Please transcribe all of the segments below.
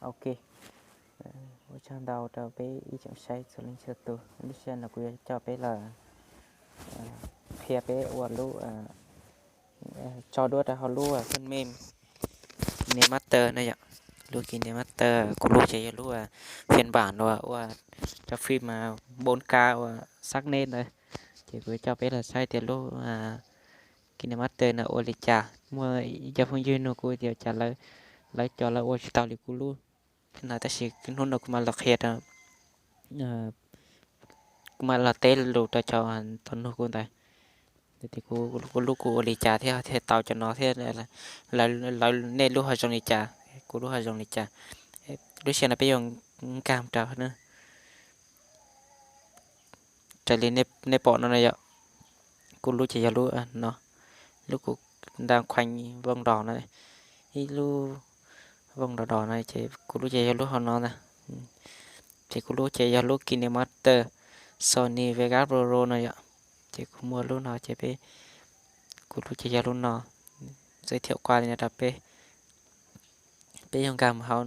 Ok, ua tsaug ntau rau peb ib tsoom saib txhua leej txhua tus. Lub sij hawm no kuv yuav coj peb los qhia peb ua lub tso duab rau hauv lub phần mềm KineMaster na yom. Lub KineMaster kuv lub ces yog lub phiên bản uas ua rau phim bốn K uas sắc nét ntawd. Ces kuv coj peb los saib tias lub KineMaster no ua li cas. Muaj ib co phooj ywg nug kuv tias cas lawv cov lawv ua tsis tau li kuv lub no, tab sis hnub no kuv mam los qhia rau, kuv mam los teb lus rau cov tau nug kuv ntawd, tias kuv lub kuv ua li cas thiab thiaj tau cov no thiab, lawv nej lub ho zoo li cas, kuv lub ho zoo li cas. Lub sij hawm no peb yuav nkag rau na. Raws li nej pom no na yom, kuv lub ces yog lub no, lub kuv nta khoev vooj dos no, ib lub vooj dos dos no ces kuv lub ces yog lub hauv no ntag. Ces kuv lub ces yog lub KineMaster Sony Vegas Pro no yom. Ces kuv muaj lub no ces peb, kuv lub ces yog lub no, giới thiệu qua li no rau peb, peb yuav nkag mus hauv.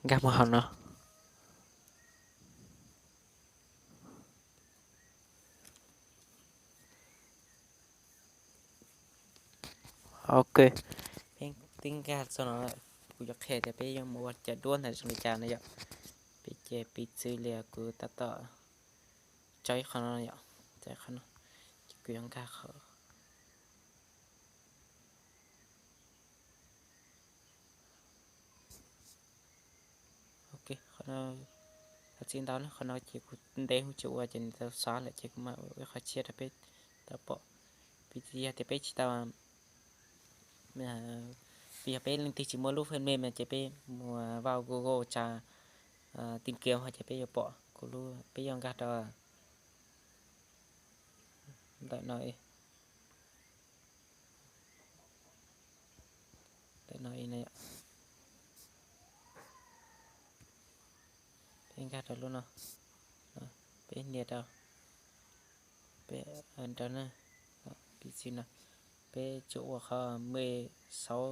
Nkag mus hauv no. Ok, peb twb nkag txog no, kuv yuav qhia tias peb yuav mus ua cov duab ntawd zoo li cas no yom. Peb ces piv txwv li kuv tab tom tso ib qho no yom, tso ib qho no, ces kuv yuav nkag qhov Ok, qhov no, thov txim ntau na, qhov no ces kuv ntev hwv tsis ua ces nws tau xav lawm ces kuv mam ua ib qho tshiab rau peb tau pom. Piv txwv yog tias peb tsis tau, piv yog peb leej twg tsis muaj lub phần mềm no ces peb mus vaj Google tra tìm kiếm ho ces peb yuav pom. Kuv lub, peb yuav nkag rau ntawm no, ntawm no, peb nkag rau lub no, peb nias rau, peb nrog na, piv txwv no, peb tsuas ua qhov mười sáu,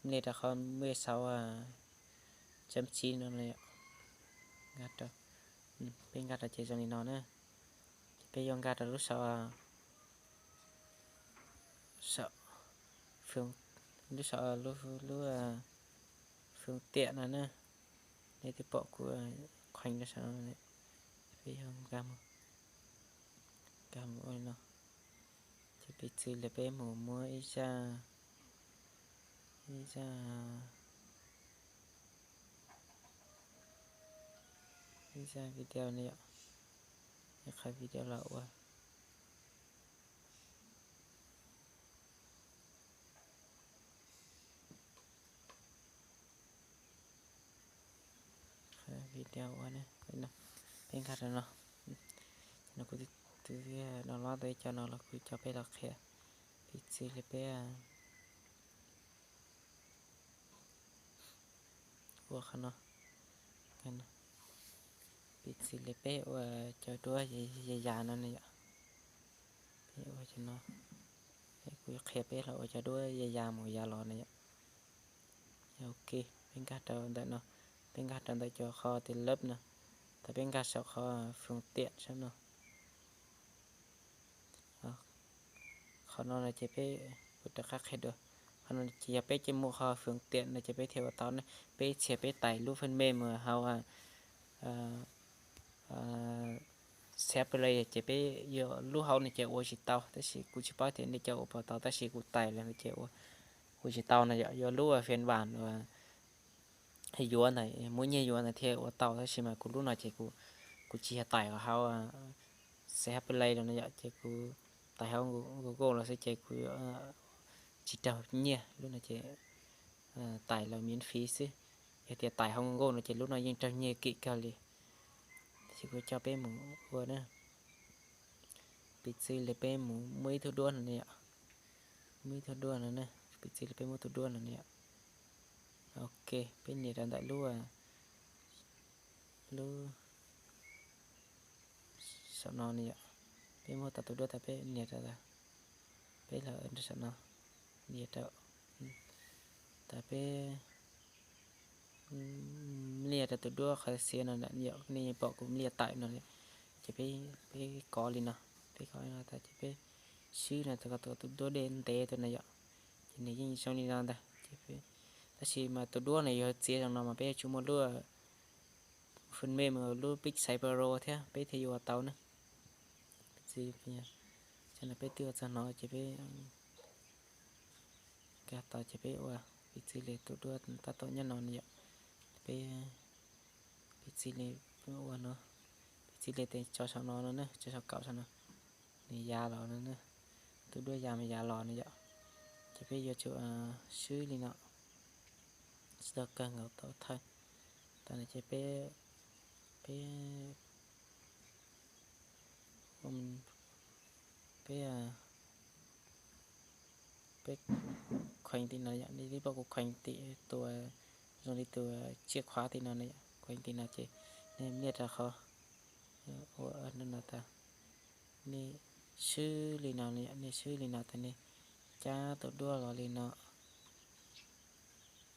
nias rau qhov mười sáu chấm chín no, nkag rau, peb nkag rau ces zoo li no na. Ces peb yuav nkag rau lub saum, saum, lub saum lub, lub phương tiện no na. Nej twb pom kuv khoev rau saum no, peb yuav nkag mus, nkag mus ua li no. Ces piv txwv li peb mus muab ib zaj, ib zaj, ib zaj video ne yom, ib qhov video los ua video ua ne. Peb nkag rau no, no kuv twb download tau ib co no los kuv coj peb los qhia. Piv txwv li peb ua qhov no, piv txwv li peb ua cov duab ya ya no ne yom. Peb ua cov no, kuv qhia peb los ua cov duab ya ya mus ya los ne yom. Ok, peb nkag rau ntawm no, peb nkag rau ntawm cov qhov tias lab no, thaum peb nkag saum qhov phương tiện sab no. Qhov no no ces peb, kuv rov qab qhia dua. Qhov no ces yog peb coj mus qhov phương tiện no ces peb thiaj ua tau ne. Peb txhia peb tais lub phần mềm mus hauv CH Play ces peb yuav lub hauv no ces ua tsis tau, tab sis kuv tsis paub tias nej cov ua puas tau, tab sis kuv tais los no ces ua tsis tau no yom. Yuav lub phiên bản uas yuav ntawd, muab nyiag yuav ntawd thiaj ua tau, tab sis mas kuv lub no ces kuv tsis yog tais hauv CH Play los no yom, ces kuv tais hauv Google los xwb ces kuv tsis raug nyiag. Lub no ces tais los miễn phí xwb. Yog tias tais hauv Google no ces lub no yeej raug nyiag kim kawg li. Tab sis kuv coj peb mus ua na, piv txwv li peb mus muaj ib tug duab no ne yom, muaj ib tug duab no ne. Piv txwv li peb muab tus duab no yom. Ok, peb nias rau ntawm lub, lub saum no ne yom. Peb muab tau tus duab tas peb nias rau, peb los rau saum no, nias rau, tas peb liaj rau tus duab qhov xiav no yom, nej pom kuv liaj tawm no, ces peb kov li no, peb kov li no tas ces peb swb no kom tus duab dej ntev tuaj no yom, ces nws yeej zoo li no ntag. Tab sis mas tus duab ne yog txiav zoo no mas peb yuav tsum muaj lub phần mềm, lub Picsai Pro thiab peb thiaj yuav ua tau na. Piv txwv, no peb twb ua txog no ces peb nkag tau ces peb ua, piv txwv li tus duab tab tom nyob no yom, peb, piv txwv li, ua no, piv txwv li tes tso saum no no na, tso saum kaum saum no, nws ya los no na, tus duab ya mas ya los no yom, ces peb yuav tsum swb li no, tsis tau kawg nkaus tau thawj, tas no ces peb, peb, peb, peb khuees tim no yom, nej pom kuv khuees tim tus zoo li tus tsiaj khuav tim no, khuees tim no ces nej liaj rau qhov ua no tas, nej swb li no, nej swb li no tas nej cab tus duab los li no,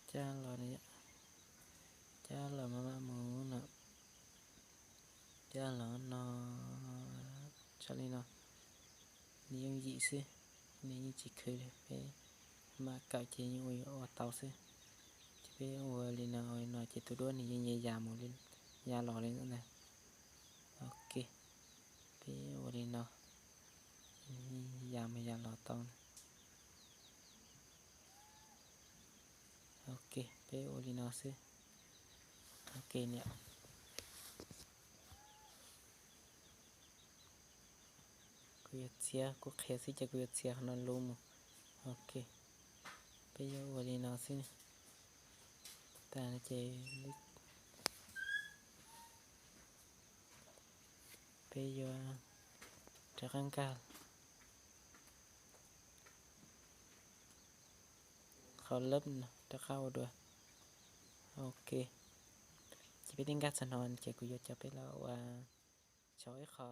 cab los, cab los maj mam mus no, cab los no, tso li no, nws yeej yim xwb, nws yeej tsis khwv li, peb mam kawm ces yeej ua tau xwb. Ces peb ua li no, ua li no ces tus duab nws yeej ya mus, ya los li ntag. Ok, peb ua li no, ya mus ya los tau. Ok, peb ua li no xwb. Ok niam, kuv yuav txiav, kuv qhia xwb ces kuv yuav txiav qhov no lub mus. Ok, peb yuav ua li no xwb. Tas ces peb yuav rov qab nkag qhov lab no rov qab ua dua. Ok, ces peb twb nkag txog no ces kuv yuav coj peb los ua tso ib qho